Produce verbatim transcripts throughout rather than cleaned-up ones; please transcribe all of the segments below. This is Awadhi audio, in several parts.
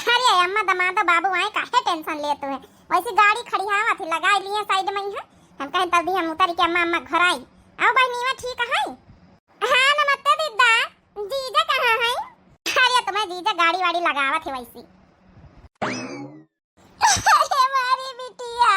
अरे अम्मा, दमादो बाबू आए, काहे tension लेत है? वैसी गाड़ी खड़ी हवा थी, लगाई लिए side में ही है। हम कहे तब भी हम उतरी के अम्मा, अम्मा घर आई। आओ बहनीवा, ठीक है? हाँ नमस्ते दीदा, जीजा कहाँ है? अरे तुम्हें जीजा गाड़ी वाड़ी लगावत है वैसी। अरे मारी बिटिया।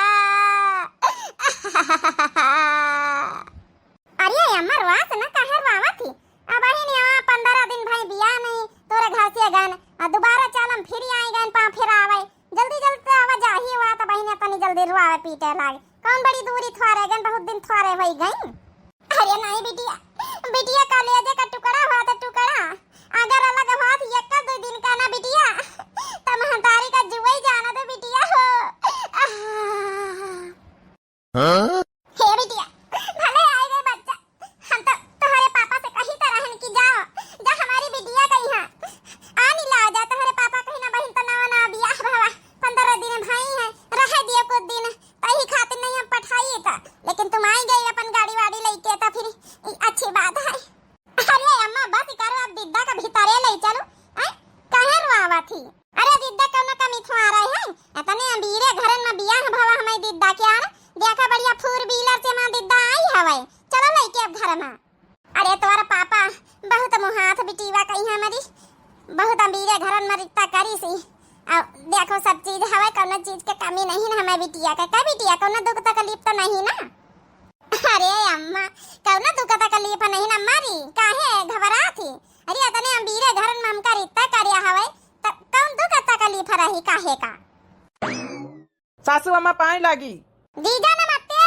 अरे अम्मा, रोआस ना, काहे रोआवत ही? अबहिन यहाँ पंद्रह दिन भई बियाह नहीं तोरे घर से गन, आ दोबारा चालम फिर आई गन पाँव फिरावे। जल्दी जल्दी तो आवा जाही हुआ, तो बहिन तनी जल्दी रोआवे पीटे लाग। कौन बड़ी दूरी थ्वारे गन, बहुत दिन थ्वारे होई गई। अरे नहीं बिटिया, बिटिया कलेजे का टुकड़ा हुआ तो टुकड़ा, अगर अलग हुआ तो एक दो दिन का ना बिटिया, तो महतारी का जुए जाना दे बिटिया हो। आह। हाँ? हे बिटिया, भले आए गए बच्चा, हम तो तोहरे पापा से कही तो रहन कि जाओ, जा हमारी बिटिया कहीं है, आनी लाओ जा, तोहरे पापा कहीं ना बहिन तो नवा नवा बियाह भवा, पंद्रह दिन भाई है, रह दिए कुछ दिन, तही खातिर नहीं हम पठाई था, लेकिन तुम आई गई अपन गाड़ी वाड़ी लेके तो फिर ई अच्छी बात है। अरे अम्मा, बस करो, अब दिद्दा का भीतरे ले चलो। आय, काहे रोआवत ही? अरे दिद्दा कौनो कमी थोड़ा रहे है? इतने अमीरे घरन में बियाह भवा हमारी दिद्दा के आन। देखा बढ़िया four wheeler से माँ दिद्दा आई हवे। चलो लेके अब घर में। अरे तोर पापा बहुत मुहात बिटीवा कही है हमारी। बहुत अमीरे घरन में रिश्ता करी सी। अब देखो सब चीज हवे, कौनो चीज के कमी नहीं ना हमारी बिटिया के। का बिटिया, कौनो दुख तकलीफ तो नहीं ना? अरे अम्मा, कौनो दुख तकलीफ नहीं ना मारी, काहे घबरात ही? अरे इतने अमीरे घरन में हमका रिश्ता करिया हवे, त कौन दुख तकलीफ रही काहे का? सासू अम्मा पाए लागी। जीजा नमस्ते।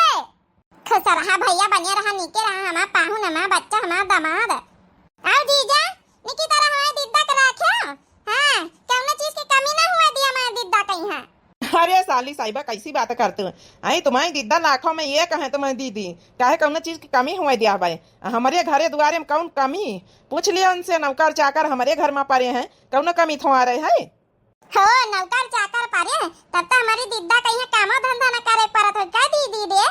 खुश रहा भैया, बने रहा, नीके रहा, हमार पाहुन, हमार बच्चा, हमार दामाद। आओ जीजा, निकी तरह हमारे दिद्दा के राख्यो। हाँ, कौनो चीज के कमी ना हुआ दिया हमारे दिद्दा कहीं है। अरे साली साहिबा, कैसी बात करते हो? आई तुम्हारी दिद्दा लाखों में एक है तुम्हारी दीदी, काहे कौनो चीज की कमी हुआ दिया भाई? हमारे घरे दुआरे में कौन कमी? पूछ लिया उनसे, नौकर चाकर हमारे घर में पड़े हैं, कौनो कमी थोड़ा रहे है? हो, नौकर चाकर परे, तब तो हमारी दिद्दा कहीं कामो धंधा न करे परत हो, का दीदी रे?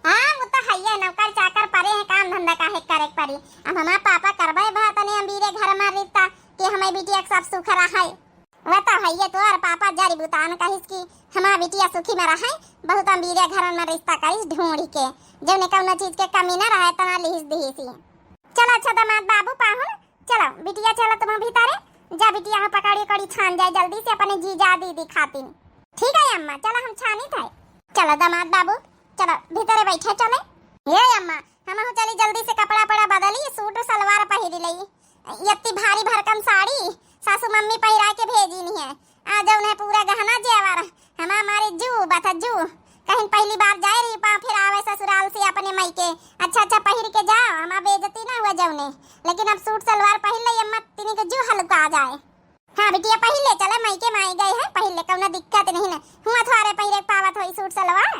हाँ, वो तो है, नौकर चाकर परे हैं, काम धंधा काहे करे के परी? अब हमार पापा करबे भा तने अमीरे घर में रिश्ता कि हमारी बिटिया के सब सुख रहे। वो तो है, तोर पापा जरी बुतान कहिस कि हमार बिटिया सुखी में रहे, बहुत अमीरे घर में रिश्ता करिस ढूंढ के, जौने कौनो चीज के कमी न रहे, तना लिहिस दिहिस। चलो अच्छा दामाद बाबू पाहुन, चलो, बिटिया, चलो तुम भीतरे। जा बिटिया, हो पकौड़ी उकौड़ी छान जाए जल्दी से अपने जीजा दीदी खातिन। ठीक है अम्मा, चलो हम छानी थे। चलो दामाद बाबू, चलो भीतरे बैठे चले। ये अम्मा, हमहू चली जल्दी से कपड़ा पड़ा बदली, सूट सलवार पहिरी लई। इतनी भारी भरकम साड़ी सासू मम्मी पहिरा के भेजी नहीं है। आ जौन है पूरा गहना जेवर, हमा मारे जू बता जू। कहीं पहली बार जाए रही पा, फिर आवे ससुराल से अपने मइके। अच्छा अच्छा पहिर के जाओ, हमा बेइज्जती ना हुआ जौने। लेकिन अब सूट सलवार पहिर ले अम्मा, तिनी के जू हल्का आ जाए। हाँ बिटिया, पहिर ले चले, मइके माई गए है, पहिर ले, कौनो दिक्कत नहीं ना। हुआ थोड़े पहिरे के पावत होई सूट सलवार।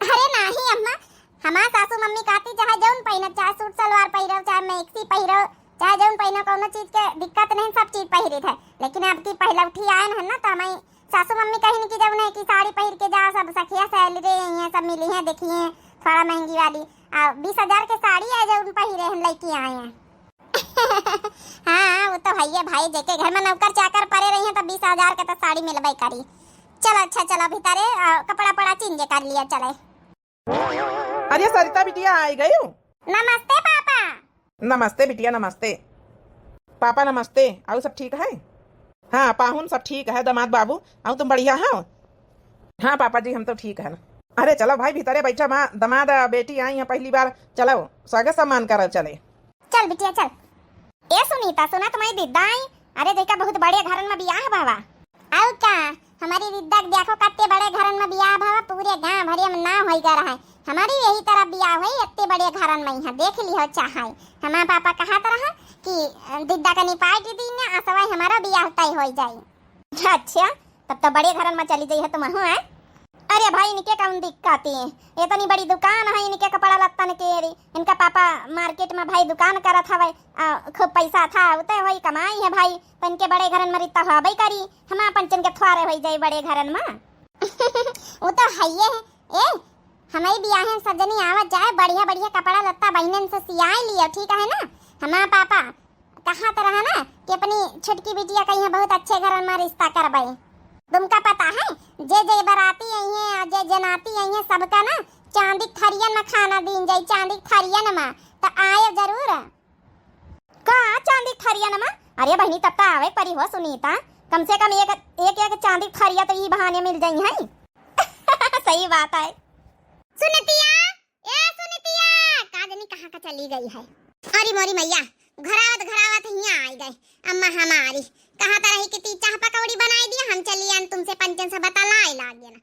अरे नाही अम्मा, हमार सासू मम्मी कहती चाहे जौन पहिनो, चाहे सूट सलवार पहिरो, चाहे मैक्सी पहिरो, चाहे जौन पहिनो, कौनो चीज के दिक्कत नहीं, सब चीज पहिरी थे। लेकिन अब की पहलौठी आए न ना, तो हमारी सासू मम्मी कहिन कि जौन है कि साड़ी पहिर के जाओ, सब सखिया सहेली रे, ये सब मिली हैं, देखिए थोड़ा महंगी वाली, आ, बीस हजार के साड़ी है जौन पहिरे हैं, लइके आए हैं। हाँ, वो तो है ये भाई, जेके घर में नौकर चाकर परे रही हैं, तो बीस हजार के तो साड़ी मिलबे करी। चलो अच्छा, चलो भीतरे, आ, कपड़ा पड़ा change कर लिया चले। अरे सरिता बिटिया, आई गई हो? नमस्ते पापा। नमस्ते बिटिया, नमस्ते। पापा नमस्ते। और सब ठीक है? हाँ पाहुन, सब ठीक है। दामाद बाबू, और तुम बढ़िया हो? हाँ पापा जी, हम तो ठीक है। अरे चलो भाई, भीतरे बैठा, माँ, दामाद, बेटी आई है पहली बार, चलो स्वागत सम्मान करो चले। चल बिटिया चल। ए सुनीता, सुना तुम्हारी दिद्दा आई। अरे देखा, बहुत बड़े घरन में बियाह बाबा। आउ का, हमारी दिद्दा के देखो, कत्ते बड़े घरन में बियाह भवा, पूरे गांव भरिया में नाम होई गा रहा है। हमारी यही तरह बियाह होई, इतने बड़े घरन में यहाँ देख लिहो चाहे। हमार पापा कहत रहा कि दिद्दा का निपाट दी ने, असवाई हमारा बियाह तय होई जाई। अच्छा, तब तो बड़े घरन में चली जाई है तुम हो, हैं? अरे भाई, इनके कौन दिक्कत है? इतनी बड़ी दुकान है इनके कपड़ा लत्तन के रे। इनका पापा market में भाई दुकान करत हवे, आ, खूब पैसा था, उते होई कमाई है भाई, तो इनके बड़े घरन में रित्ता होबे करी। हम अपन चन के थ्वारे होई जाई बड़े घरन में। वो तो है ये है। ए, हमारी बियाहन सजनी आवत जाए, बढ़िया बढ़िया कपड़ा लत्ता बहिनन से सियाए लियो, ठीक है ना? हमार पापा कहत रहा ना कि अपनी छोटकी बिटिया कहिया बहुत अच्छे घरन मा रिश्ता करबे। तुमका पता है, जे जे बराती अइहें अउर जे जनाती अइहें, सबका ना चांदी के थरियन मा खाना दीन जाई, चांदी के थरियन मा। त आयो जरूर। का चांदी के थरियन मा? अरे बहिनी, तब त आवे परी हो सुनीता, कम से कम एक, एक, एक चांदी के थरिया त ई बहाने मिल जइहैं। सही बात है। सुनतिया, ए सुनतिया, का जनी कहाँ का चली गई है? अरे मोरी मैया, घरावत घरावत हियाँ आई गए अम्मा हमारी। कहत रही कि ती चाह पकौड़ी बनाई दिया, हम चली आन तुमसे पंचन से बतलाए लागे ना।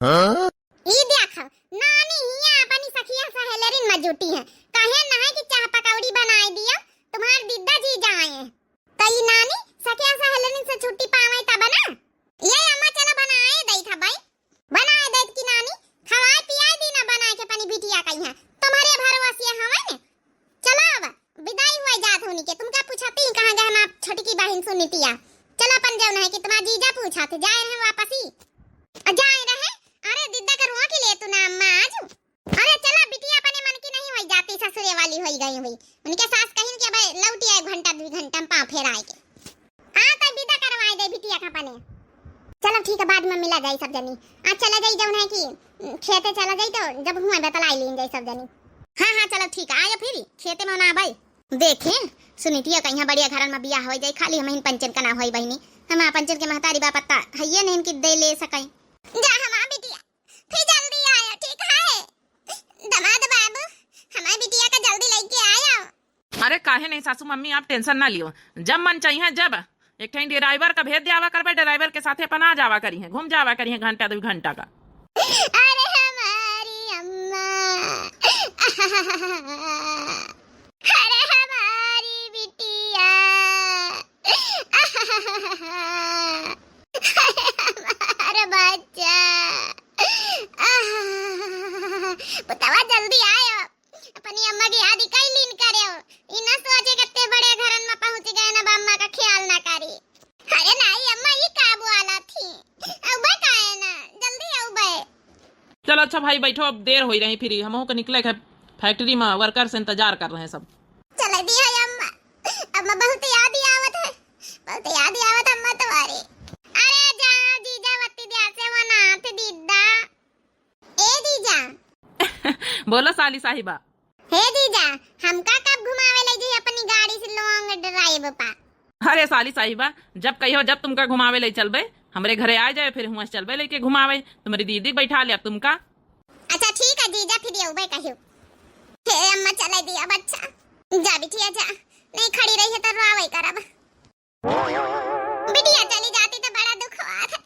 हाँ? ई देखो, नानी हियाँ अपनी सखिया सहेलरिन मा जुटी है, कहे ना है कि चाह पकौड़ी बनाए दिया, तुम्हार दिद्दा जी जाए। त ई नानी सखिया सहेलरिन से छुट्टी पावे तब ना। ये अम्मा चलो बनाए दई था भाई, बनाए दई की नानी, खवाए पियाए दी ना बनाए के अपनी बिटिया कहिया, तुम्हारे भरोसे हवे ने। चलो अब विदाई हुआ जात होनी के, तुमका पूछती कहाँ गए हमार छोटकी बहिन सुनीतिया। चलो अपन जौन है कि तुम्हार जीजा पूछा थे, जाए रहे वापसी। अ, जाए रहे, अरे दिद्दा करुआ के लिए तू ना अम्मा आज। अरे चलो बिटिया अपने मन की नहीं हुई जाती, ससुरे वाली हुई गई हुई। उनके सास कहिन कि अब लौटी आए घंटा दुई घंटा में पाँव फेराए के। आ तो विदा करवाए दे बिटिया का अपने। चलो ठीक है, बाद में मिला जाई सब जनी। आज चला जाई जौन है कि खेते चला जाई तो जब हुआ बतलाई लीन जाई सब जनी। हाँ, हाँ, चलो ठीक है, आयो फिर खेते में ना भाई। देखे, सुनीतिया कहिया बढ़िया घरन में बियाह हो जाई, खाली हमहिन पंचन का ना होई बहिनी। हमार पंचन के महतारी बाप अत्ता हइये नहीं कि दे ले सकई। जा हमार बिटिया, फिर जल्दी आयो, ठीक है? दमाद बाबू, हमार बिटिया का जल्दी लेके आयो। अरे काहे नहीं सासू मम्मी, आप tension ना लियो, जब मन चाहिए जब एक ठे ड्राइवर का भेज दियावा करबे, ड्राइवर के साथे अपन आ जावा करिहे, घूम जावा करिहे घंटा दो घंटा का। अरे हमारी अम्मा, अरे हमारी बिटिया, अरे हमार बच्चा, पुतवा जल्दी आयो। अपनी अम्मा की याद कई लीन करे हो। ई ना सोचे कितने बड़े घरन में पहुँच गए ना, अम्मा का ख्याल ना करी। अरे नाई अम्मा, ई का बोला थी? अउबे काहे ना? जल्दी अउबे। चलो अच्छा भाई बैठो, अब देर हो ही रही, फिर हमहू के निकले के फैक्ट्री में, वर्कर से इंतजार कर रहे हैं सब। चले दी है अम्मा, अम्मा बहुत याद ही आवत है, बहुत याद ही आवत अम्मा तुम्हारी। अरे जा जीजा वत्ती द्या से वनाथ दीदा। ए जीजा। बोलो साली साहिबा। हे जीजा, हमका कब घुमावे ले जी अपनी गाड़ी से long drive पा? अरे साली साहिबा, जब कहियो जब तुमका घुमावे ले चलबे, हमरे घरे आ जाए, फिर हुआं से चलबे लेके घुमावे, तुम्हारी दीदी बैठा ले तुमका। अच्छा ठीक है जीजा, फिर अउबे कहियो। हे अम्मा चले दिया बच्चा, जा बिटिया जा, नहीं खड़ी रही है तो रोवे करब। बिटिया चली जाती तो बड़ा दुख हुआ था।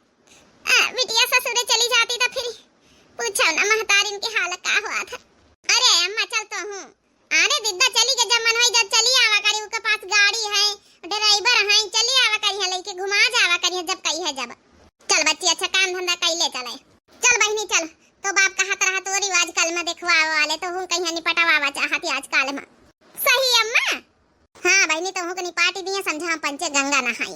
आ, बिटिया ससुरे चली जाती तो फिर पूछो ना महतारिन के हाल का हुआ था। अरे अम्मा चल तो हूँ। अरे दिद्दा चली के जब मन होई जब चली आवा करी, उके पास गाड़ी है, ड्राइवर है, चली आवा करी है, लेके घुमा जावा करी है जब कही है जब। चल बच्ची अच्छा काम धंधा कैले चले। चल बहिनी चल, तो बाप कहत रहा तो रिवाज काल में देखवा वाले तो हूँ कहीं निपटवावा चाहती आजकल में। सही अम्मा। हाँ बहिनी, तोहू के निपाटी दिए, समझा पंचे गंगा नहाई।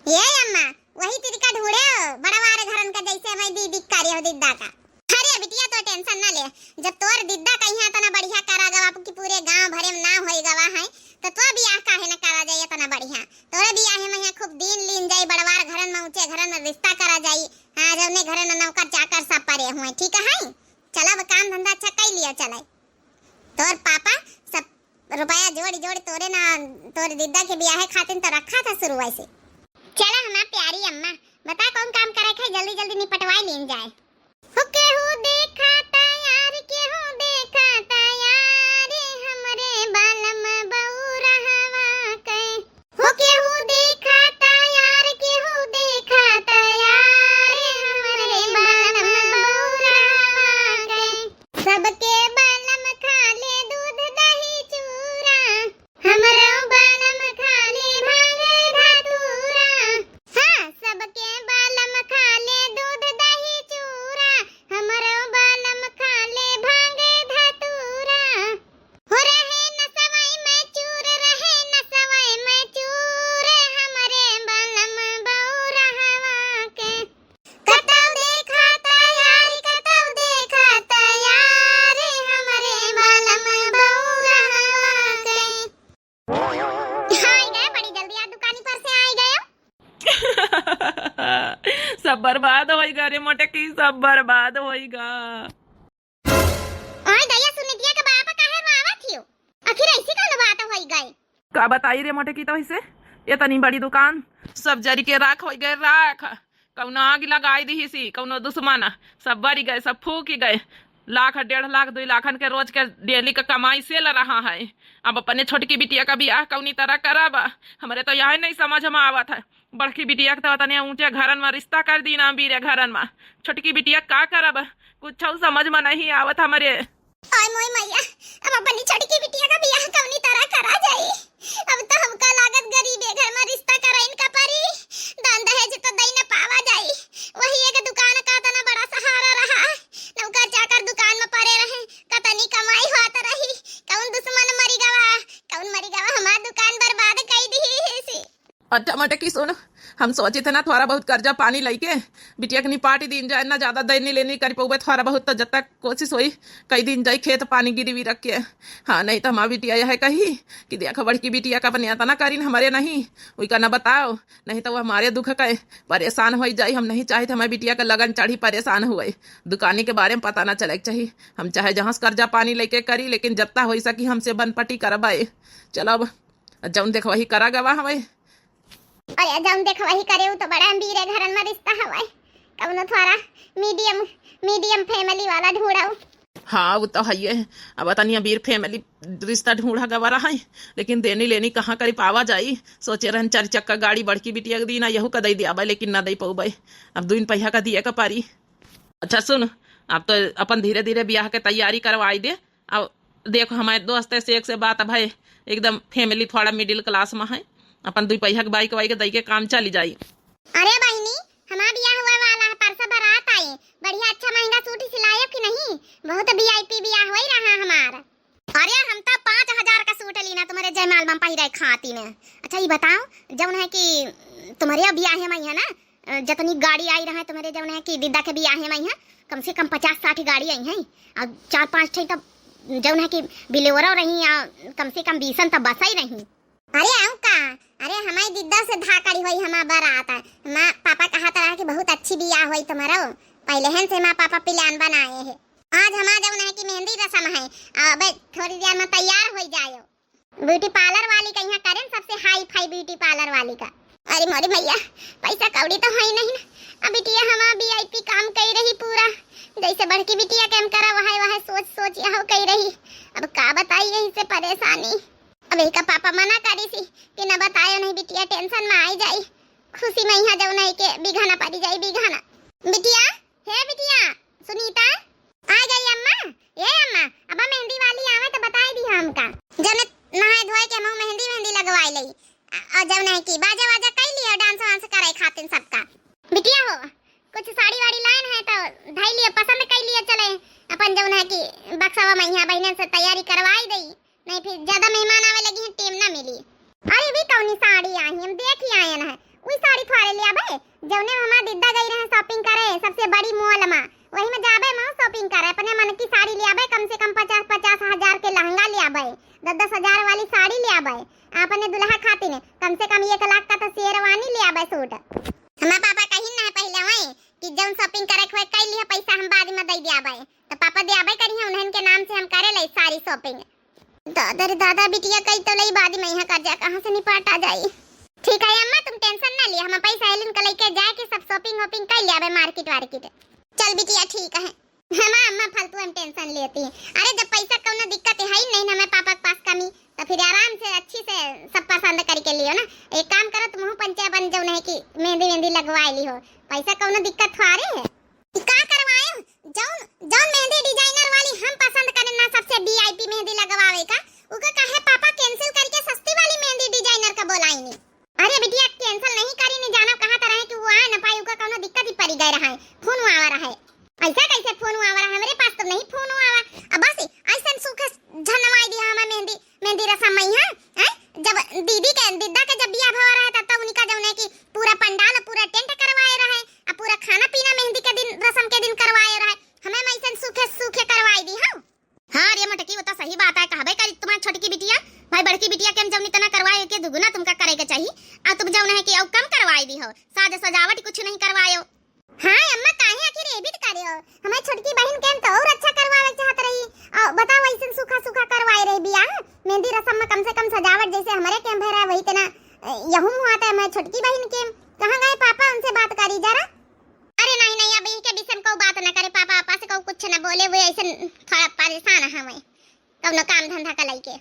ये अम्मा, वही तिरिका ढूंढे हो, बड़वार घरन का जैसे हमारी दीदी का रे हो दिद्दा का। अरे बिटिया तो tension ना ले, जब तोर दिद्दा कहिया इतना बढ़िया करा गवा कि पूरे गांव भरे में नाम होई गवा है, तो तोर बियाह काहे न करा जाए इतना बढ़िया? तोरे बियाह में यहाँ खूब दिन लीन जाई, बड़वार घरन में, ऊंचे घरन में रिश्ता करा जाई। हाँ, जौने घरन में नौकर चाकर सब परे हुए, ठीक है? चला अब काम धंधा अच्छा कर लिया चले। तोर पापा सब रुपया जोड़ जोड़ तोरे ना, तोरे दिद्दा के बियाहे खातिर तो रखा था शुरू से। चला हमार प्यारी अम्मा, बता कौन काम करे के है, जल्दी जल्दी निपटवाई लीन जाए। हो केहू देखा ता यार, केहू देखा ता यार, हमरे बालम बउरहवा के। हो केहू देखा ता यार, केहू देखा ता यार, हमरे बालम बउरहवा के। सबके बालम खा ले दूध दही चूरा, हमरो बालम खा ले भांग धतूरा। हाँ, सबके बालम खा ले दूध दही चूरा। सब बर्बाद होइगा रे मोटकी, सब बर्बाद होइगा। ओए दया, सुनितिया के बाप काहे रोवत हियो? आखिर ऐसी कौन बात होई गए? का बताई रे मोटकी, तो ऐसे इतनी बड़ी दुकान सब जरी के राख होई गए, राख। कौनो आग लगाई दिहिसी, कौनो दुश्मन, सब बरी गए, सब फूकी गए। लाख, डेढ़ लाख, दुई लाखन के रोज के डेली का कमाई सेल रहा है। अब अपने छोटकी बिटिया का बियाह कौनी तरह करब? हमरे तो यह नहीं समझ में आवत है। बड़की बिटिया के तो तने ऊंचे घरन में रिश्ता कर दीना, बीरे घरन में। छोटकी बिटिया का करब? कुछ समझ में नहीं आवत हमरे। ओए मोए मैया, अब अपनी छोटकी बिटिया का बियाह कौनी तरह करा जाई? अब तो हमका लागत गरीबे घर में रिश्ता कराइन का परी। दान दहेज तो दई न पावा जाई। वही एक दुकान का तना बड़ा सहारा रहा। नौकर चाकर दुकान में पड़े रहे, कतनी कमाई होत रही। कौन दुश्मन मरी गवा, कौन मरी गवा, हमार दुकान बर्बाद कई दिहिसी। अच्छा मोटकी सुन, हम सोचित है ना थोड़ा बहुत कर्जा पानी लइके बिटिया के निपाटी दीन जाए, ना ज्यादा देनी लेनी करी पउबे, थोड़ा बहुत तो जब तक कोशिश होई कई दीन जाई खेत पानी गिरवी रख के। हाँ, नहीं तो हमार बिटिया यह कही कि देखो बड़की बिटिया का अपने इतना करीन, हमरे नहीं, उइका ना बताओ, नहीं तो वो हमारे दुख के परेशान होई जाई। हम नहीं चाहित हमारे बिटिया का लगन चढ़ी परेशान हुए, दुकानी के बारे में पता ना चले के चाहिए। हम चाहे जहाँ से कर्जा पानी लइके करी, लेकिन जत्ता होई सकी हमसे बनपटी करबाए। चलो अब जौन देखवही करा गवा हवे। अरे जौन देखवही करे उ तो बड़ा अमीरे घरन में रिश्ता हवे। कौनो थोड़ा मीडियम, मीडियम फैमिली वाला ढूंढाऊ। हाँ, वो तो हइये है। अब तनी अमीर फैमिली रिश्ता ढूंढा गवा रहा है, लेकिन देनी लेनी कहाँ करी पावा जाई? सोचे रहन चार चक्का गाड़ी बड़की बिटिया के दीना, यहू का दई दियाबे, लेकिन ना दई पउबे। अब दुइन पहिया का दिए का पारी। अच्छा सुन, अब तो अपन धीरे धीरे बियाह के तैयारी करवाई दे। अब देखो, हमारे दोस्त से एक से बात अब है, एकदम फैमिली थोड़ा मिडिल क्लास में है, अपन दुई पहिया के बाइक वाइक दई के काम चली जाई। अरे बहिनी, हमार बियाह हुए वाला है, परसा बारात आई, बढ़िया अच्छा महंगा सूट सिलायो कि नहीं? बहुत वीआईपी बियाह होई रहा हमार। अरे हम तो पाँच हजार का सूट लीना तुम्हारे जयमाल में पहिरे खाती में। अच्छा ये बताओ, जौन है कि तुम्हारे बियाह में है ना, अ, जतनी गाड़ी आई रहा है तुम्हारे जौन है कि दीदा के बियाहे में है, कम से कम पचास साठ गाड़ी आई हैं, और चार पाँच ठे तब जौन है कि बिलेरो रही, या कम से कम बीसन तब बस ही रही। अरे आऊ का, अरे हमारी दीदा से धाकड़ी हुई हमार बारात। हमार पापा कहत रहा कि बहुत अच्छी बियाह हुई तुम्हारो, पहले हन से हमार पापा प्लान बनाए हैं। आज हमार जौन है कि मेहंदी रस्म है, अबे थोड़ी देर में तैयार हो जायो। ब्यूटी पार्लर वाली का यहाँ करें, सबसे हाई फाई ब्यूटी पार्लर वाली का। अरे मोरी मैया, पैसा कौड़ी तो है नहीं ना। अब बिटिया हमार वीआईपी काम कई रही पूरा, जैसे बड़की बिटिया के हम करा वह वह सोच सोच यहो कई रही। अब का बताई यही से परेशानी। अब एक पापा मना करी सी कि न बतायो नहीं, बिटिया टेंशन में आई जाई, खुशी में यहाँ जौन है के बिघाना पड़ी जाई, बिघाना। बिटिया, हे बिटिया, सुनीता, आ गई अम्मा। ए अम्मा, अब मेहंदी वाली आवे तो बताई दी हमका। जब नहाए धोए के हम मेहंदी, मेहंदी लगवाई लई। आ, और जब नहीं की बाजा वाजा कई लियो, डांस वांस करे खातिर सबका। बिटिया हो, कुछ साड़ी वाड़ी लाइन है तो धाई लियो, पसंद कई लियो, चले अपन जौन है कि बक्सवा में यहाँ बहनन से तैयारी करवाई दई। नहीं फिर ज्यादा मेहमान आवे लगी हैं, टेम ना मिली। अरे भी कौनी साड़ी आई, हम देख ही आयन है, वही साड़ी थोड़े ले आबे, जौने में हमार दीदा गई रहे शॉपिंग करे सबसे बड़ी मॉल में, वही में जाबे मऊ शॉपिंग करे, अपने मन की साड़ी ले आबे, कम से कम पचास पचास हजार के लहंगा ले आबे, दस दस हजार वाली साड़ी ले आबे, अपने दुल्हा खातिर कम से कम एक लाख का तो शेरवानी ले आबे सूट। हमार पापा कहिन ना है पहले वही कि जौन शॉपिंग करे के होए कई लिहा, पैसा हम बाद में दे दे आबे, तो पापा दे आबे करी है, उन्हन के नाम से हम करे ले सारी शॉपिंग। दादा रे दादा, बिटिया कई तो लई, बाद में यहाँ कर्जा कहाँ से निपटा जाई। ठीक है अम्मा, तुम टेंशन ना लिया, हम पैसा एलिन के लेके जाए के सब शॉपिंग वॉपिंग कर ले आबे, मार्केट वार्केट। चल बिटिया ठीक है। हाँ अम्मा, फालतू हम टेंशन लेती है। अरे जब पैसा कौनो दिक्कत है ही नहीं ना, हमें पापा के पास कमी, तो फिर आराम से अच्छी से सब पसंद करके लियो ना। एक काम करो, तुम पंचे बन जाओ, नहीं कि मेहंदी वेंदी लगवा ली हो, पैसा कौनो दिक्कत थोड़े है। ई का करवाएम? जौन, जौन मेहंदी डिजाइनर वाली हम पसंद करेन ना, सबसे वीआईपी मेहंदी लगवावे का, उका काहे पापा कैंसिल करके सस्ती वाली मेहंदी डिजाइनर का बोलाइनी? अरे बिटिया, कैंसिल नहीं करीनी, जानो कहाँ तरह है कि वो आए ना पाई, उका कौनो दिक्कत ही पड़ी गए रहा है, फोन आवा रहा है। ऐसा कैसे फोन आवा रहा है? हमरे पास तो नहीं फोन आवा। अब बस ऐसन सूखे झनवाई दिया हमार मेहंदी। मेहंदी रसम में है, हैं? जब दीदी के, दीदा के जब बियाह भवा रहे, तब तो उनका जौन है कि पूरा पंडाल, पूरा टेंट करवाए रहे, आ पूरा खाना पीना मेहंदी के दिन, रसम के दिन करवाए रहे। हमें मैं ऐसन सूखे सूखे करवाई दी, हाँ? हाँ रे मोटकी, वो तो सही बात है, कहबे करी तुम्हारी छोटकी बिटिया, भाई बड़की बिटिया के हम जौन इतना करवाए के दुगुना तुमका करे के चाहिए, आ तुम जौन है कि अब कम करवाई दी हो, साज सजावट कुछ नहीं करवायो। हाँ अम्मा, काहे आखिर ये भी तो करे हो? हमारी छोटकी बहिन के हम तो और अच्छा करवावे चाहत रही। और बताओ, ऐसे सूखा सूखा करवाए रही बियाह। मेहंदी रसम में कम से कम सजावट जैसे हमारे कैंप भरा वही तना, अ, यहू हुआ था हमारी छोटकी बहिन के। कहाँ गए पापा, उनसे बात करी जरा। अरे नहीं नहीं, अब इनके विषय में कोई बात ना करे, पापा आपा से कोई कुछ ना बोले, वो ऐसे थोड़ा परेशान है हमें। कौनो काम धंधा का लइके।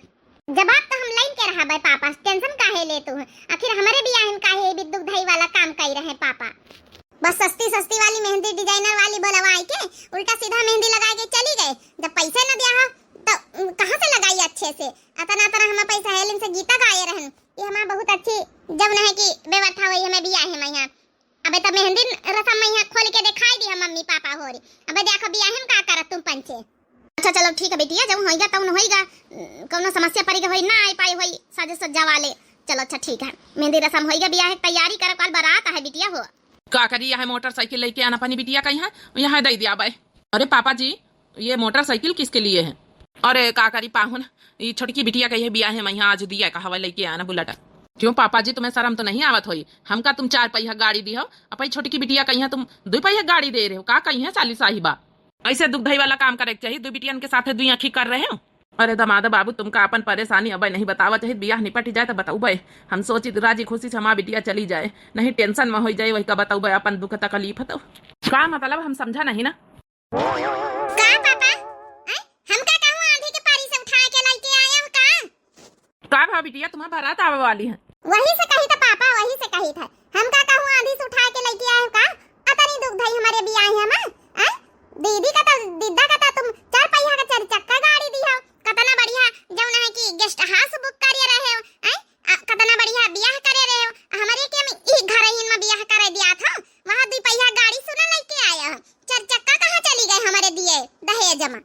जवाब तो हम लइन के रहा बे पापा, टेंशन काहे ले तू? आखिर हमरे बियाह में काहे भी दुख धई वाला काम कई रहे पापा? बस सस्ती सस्ती वाली मेहंदी डिजाइनर वाली बोलवाई के उल्टा सीधा मेहंदी लगाए के चली गए। जब पैसे न दिया हो तो कहाँ से लगाई अच्छे से? अतना अतना हमारे पैसा है, इनसे गीता गाए रहन, ये हमारे बहुत अच्छी जब न है कि व्यवस्था हुई हमें बियाह में यहाँ। अबे तो मेहंदी रसम में यहाँ खोल के दिखाई दी हम मम्मी पापा होरी। अबे देखो बियाह में का करत तुम पंचे। अच्छा चलो ठीक है बिटिया, जब होइगा तब होइगा, कौनो समस्या पड़ी के होई ना आई पाई होई साजे सज्जा वाले। चलो अच्छा ठीक है, मेहंदी रसम होइगा, बियाह की तैयारी कर, कल बारात है बिटिया हो। का करी, यह मोटरसाइकिल लेके आना अपनी बिटिया का यहाँ, यहाँ दे दिया बे। अरे पापा जी, ये मोटरसाइकिल किसके लिए है? अरे का करी पाहुन, ई छोटकी बिटिया का ये बियाह है, मैं यहाँ आज दिया कहा लइके आना बुलेट। क्यों पापा जी, तुम्हें शर्म तो नहीं आवत होई? हमका तुम चार पहिया गाड़ी दी हो, अपनी छोटकी बिटिया का यहाँ तुम दो पहिया गाड़ी दे रहे हो, का कही है साली साहिबा? ऐसे दुख धई वाला काम करे के चाहिए, दो बिटियन के साथ दुई आँखी कर रहे हो। अरे दमाद बाबू, तुमका अपन परेशानी अबे नहीं बतावा चाहिए, बियाह निपट जाए तो बताऊबे। हम सोचित राजी खुशी से हमार बिटिया चली जाए, नहीं टेंशन में हो जाए, वही का बताऊबे अपन दुख तकलीफ तो। का मतलब, हम समझा नहीं ना। का पापा? हैं? हमका कहूँ आंधी के पारी से उठा के लइके आया हो का? का भा बिटिया, तुम्हार बारात आवे वाली है। वही से कही था पापा, वही से कही था। हमका कहूँ आंधी से उठा के लइके आया हो का? अतनी दुख धई हमारे बियाह में, हैं? दीदी का तो, दीदा का तो तुम चार पहिया का चार चक्का गाड़ी दी हो। कतना बढ़िया जौन है कि गेस्ट हाउस बुक करे रहे हो, हैं? आ, कतना बढ़िया बियाह करे रहे हो। हमरे के हम ई घर ही में बियाह करे दिया था, वहाँ दुई पहिया गाड़ी सुना लइके आया हो। चार चक्का कहाँ चली गए हमारे दिए दहेज में?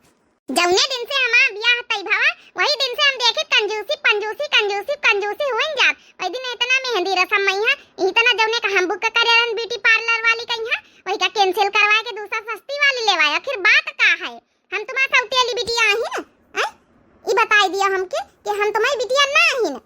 जौने दिन से हमार बियाह तय भवा, वही दिन से हम देखी कंजूसी, पंजूसी, कंजूसी, कंजूसी होइन जात। वही दिन इतना मेहंदी रसम में है, इतना जौने का हम बुक करे रहन ब्यूटी पार्लर वाली का यहाँ, वही का कैंसिल करवाए के दूसरा सस्ती वाली लेवाए। आखिर बात का है? हम तुम्हार सौतेली बिटिया आही न, हैं? ई बताई दिया हमके कि हम तुम्हारी बिटिया ना आही न।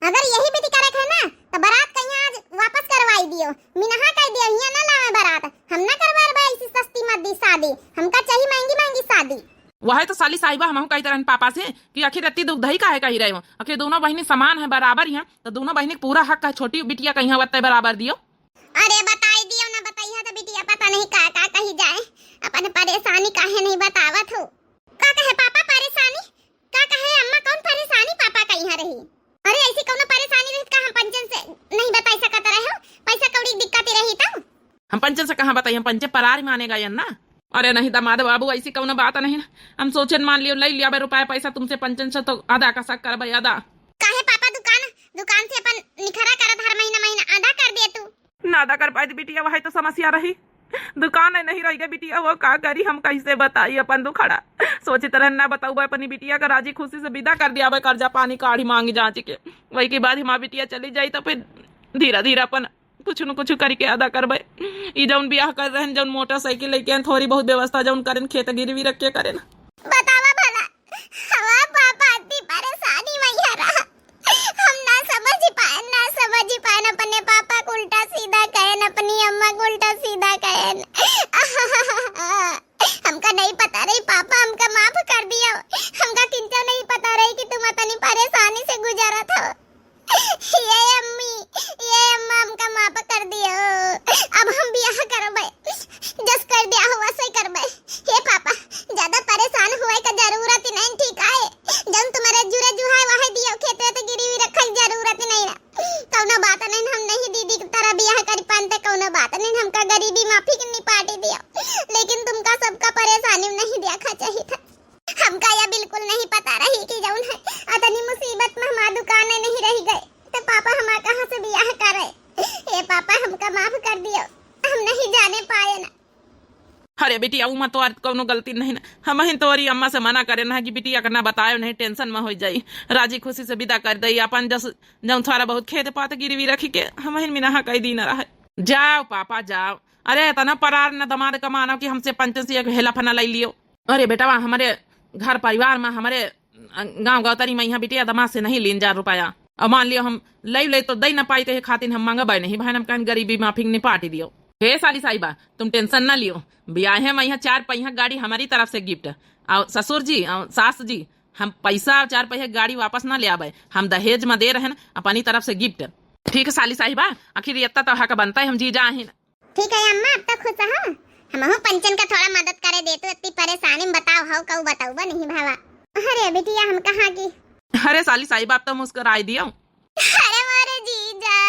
अगर यही विधि करे के है ना, तो बारात कहीं आज वापस करवाई दियो, मिनहा कर दियो, हियां ना लावे बारात। हम ना करवाए बा ऐसी सस्ती मत दी शादी, हमका चाहिए महंगी महंगी शादी। वही तो साली साहिबा, हमहू कही तरहन पापा से कि आखिर इतनी दुख धई काहे कही रहे हो, आखिर दोनों बहिनी समान है, बराबर ही है, तो दोनों बहिनी के पूरा हक है, छोटी बिटिया कहीं वत्ते बराबर दियो। अरे बताई दियो ना, बताइया तो बिटिया पता नहीं का का कही जाए, अपन परेशानी काहे नहीं बतावत हो। का कहे पापा परेशानी? का कहे अम्मा, कौन परेशानी पापा का यहाँ रही? अरे ऐसी कौनो परेशानी रही का हम पंचन से नहीं बताई सकत रहे हो? पैसा कौड़ी की दिक्कत ही रही तब। हम पंचन से कहाँ बताई, हम पंचे परार माने गए ना। अरे नहीं दमाद बाबू, ऐसी कौनो बात नहीं ना। हम सोचन मान लियो, ले लिया बे रुपया पैसा तुमसे पंचन से तो अदा का शक करबे अदा। काहे पापा दुकान, दुकान से अपन निखरा करत हर महीना महीना अदा कर दे तू। ना अदा कर पाई बिटिया, वही तो समस्या रही। दुकान है नहीं रह गई बिटिया, वो का करी, हम कैसे बताई अपन दुखड़ा। सोचित रहन ना बताऊबे, अपनी बिटिया का राजी खुशी से विदा कर दिया बे, कर्जा पानी काढ़ी मांगी जांच के। वही के बाद हमार बिटिया चली जाई तो फिर धीरे धीरे अपन कुछ न कुछ करके अदा करबे। ई जौन बियाह कर रहन, जौन मोटरसाइकिल लेके आन, थोड़ी बहुत व्यवस्था जौन करन, खेत गिरवी रख के करन। बतावा भला, हमार पापा अति परेशानी में यहाँ रहा। हम ना समझ पाएन, ना समझ पाएन, अपने पापा को उल्टा सीधा कहेन, अपनी अम्मा को उल्टा सीधा कहेन। हमका नहीं पता रही पापा, हमका माफ कर दियो। हमका किंचो नहीं पता रही कि तुम इतनी परेशानी से गुजरत हो। ये अम्मी, ये अम्मा, हमका माफ कर दियो। अब हम बियाह करबे, जस कर दिया हो वैसे ही करबे। हे पापा, ज्यादा परेशान हुए का जरूरत ही नहीं, ठीक है? जौन तुम्हारे जुरे जुहाए वहे दियो, खेत वेत गिरवी रखे की जरूरत ही नहीं ना। कौनो बात नहीं, हम नहीं दीदी की तरह बियाह कर पानते, कौनो बात नहीं, हमका गरीबी माफी के निपाटी दियो, लेकिन तुमका सबका परेशानी में नहीं देखा चाहिए था। हमका यह बिल्कुल नहीं पता रही कि जौन है अतनी मुसीबत में हमार दुकान नहीं रह गए, तो पापा हमार कहाँ से बियाह करे? हे पापा, हमका माफ कर दियो, हम नहीं जाने पाए ना। अरे बिटिया, उमा तोर कौनो गलती नहीं ना, हम ही तोरी अम्मा से मना करे ना कि बिटिया का ना बतायो, नहीं टेंशन में हो जाई, राजी खुशी से विदा कर दई अपन, जस जौन थोड़ा बहुत खेत पात गिरवी रखी के हम ही मिनहा कई दिन रहे। जाओ पापा जाओ, अरे इतना परार न दमाद का मानो कि हमसे पंचन से एक हेला फना ले लियो। अरे बेटवा, हमरे घर परिवार में, हमरे गांव गौतरी में यहाँ बिटिया दमाद से नहीं लीन जा रुपया। और मान लियो हम ले ले तो दे न पाई, ते खातिर हम मंगबे नहीं, भाई हम कहन गरीबी माफी निपाटी दियो। हे साली साहिबा, तुम tension ना लियो, ब्याहे मा यहाँ चार पहिया गाड़ी हमारी तरफ से gift। और ससुर जी और सास जी, हम पैसा चार पहिया गाड़ी वापस ना ले आवे, हम दहेज मा दे रहे हैं अपनी तरफ से gift। ठीक है साली साहिबा, आखिर इतना तो हक बनता है, हम जीजा आहिन। ठीक है अम्मा, अब तो खुश हो। हमहू पंचन का थोड़ा मदद करे देतू, इतनी परेशानी में बताओ हो, कहू बताऊबा नहीं भावा। अरे बिटिया, हम कहाँ की। अरे साली साहिबा, अब तो मुस्कुराई दियो। अरे मोरे जीजा।